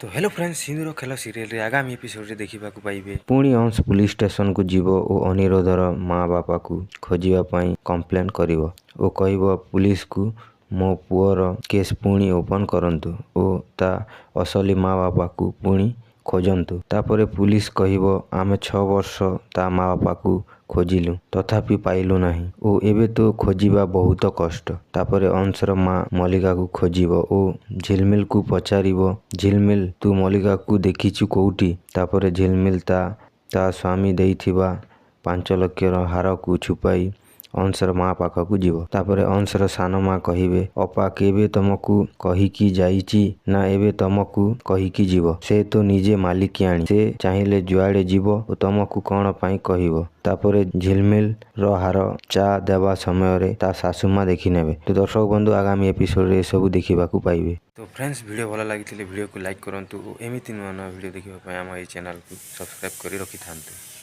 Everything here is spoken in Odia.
ତ ହ୍ୟାଲୋ ଫ୍ରେଣ୍ଡସ୍, ସିନ୍ଦୁର ଖେଳ ସିରିଏଲରେ ଆଗାମୀ ଏପିସୋଡ଼ରେ ଦେଖିବାକୁ ପାଇବେ, ପୁଣି ଅଂଶ ପୁଲିସ ଷ୍ଟେସନକୁ ଯିବ ଓ ଅନିରୁଦ୍ଧର ମା ବାପାକୁ ଖୋଜିବା ପାଇଁ କମ୍ପ୍ଲେନ୍ କରିବ ଓ କହିବ ପୁଲିସକୁ, ମୋ ପୁଅର କେସ୍ ପୁଣି ଓପନ୍ କରନ୍ତୁ ଓ ତା ଅସଲି ମା ବାପାକୁ ପୁଣି ଖୋଜନ୍ତୁ। ତାପରେ ପୁଲିସ କହିବ, ଆମେ 6 ବର୍ଷ ତା ମା ବାପାକୁ ଖୋଜିଲୁ, ତଥାପି ପାଇଲୁ ନାହିଁ ଓ ଏବେ ତ ଖୋଜିବା ବହୁତ କଷ୍ଟ। ତାପରେ ଅଂଶର ମା ମଲ୍ଲିକାକୁ ଖୋଜିବ ଓ ଝିଲମିଲକୁ ପଚାରିବ, ଝିଲମିଲ, ତୁ ମଲ୍ଲିକାକୁ ଦେଖିଛୁ କୋଉଠି? ତାପରେ ଝିଲମିଲ ତା ତା ସ୍ୱାମୀ ଦେଇଥିବା 5 ଲକ୍ଷର ହାରକୁ ଛୁପାଇ ଅଂଶର ମା ପାଖକୁ ଯିବ। ତାପରେ ଅଂଶର ସାନ ମା କହିବେ, ଅପା କେବେ ତମକୁ କହିକି ଯାଇଛି ନା ଏବେ ତମକୁ କହିକି ଯିବ? ସେ ତ ନିଜେ ମାଲିକିଆଣୀ, ସେ ଚାହିଁଲେ ଯୁଆଡ଼େ ଯିବ ଓ ତମକୁ କ'ଣ ପାଇଁ କହିବ? ତାପରେ ଝିଲମିଲର ହାର ଚା ଦେବା ସମୟରେ ତା ଶାଶୁ ମା ଦେଖିନେବେ। ତ ଦର୍ଶକ ବନ୍ଧୁ, ଆଗାମୀ ଏପିସୋଡ଼ରେ ଏସବୁ ଦେଖିବାକୁ ପାଇବେ। ତ ଫ୍ରେଣ୍ଡସ୍, ଭିଡ଼ିଓ ଭଲ ଲାଗିଥିଲେ ଭିଡ଼ିଓକୁ ଲାଇକ୍ କରନ୍ତୁ ଓ ଏମିତି ନୂଆ ନୂଆ ଭିଡ଼ିଓ ଦେଖିବା ପାଇଁ ଆମ ଏହି ଚ୍ୟାନେଲକୁ ସବସ୍କ୍ରାଇବ୍ କରି ରଖିଥାନ୍ତୁ।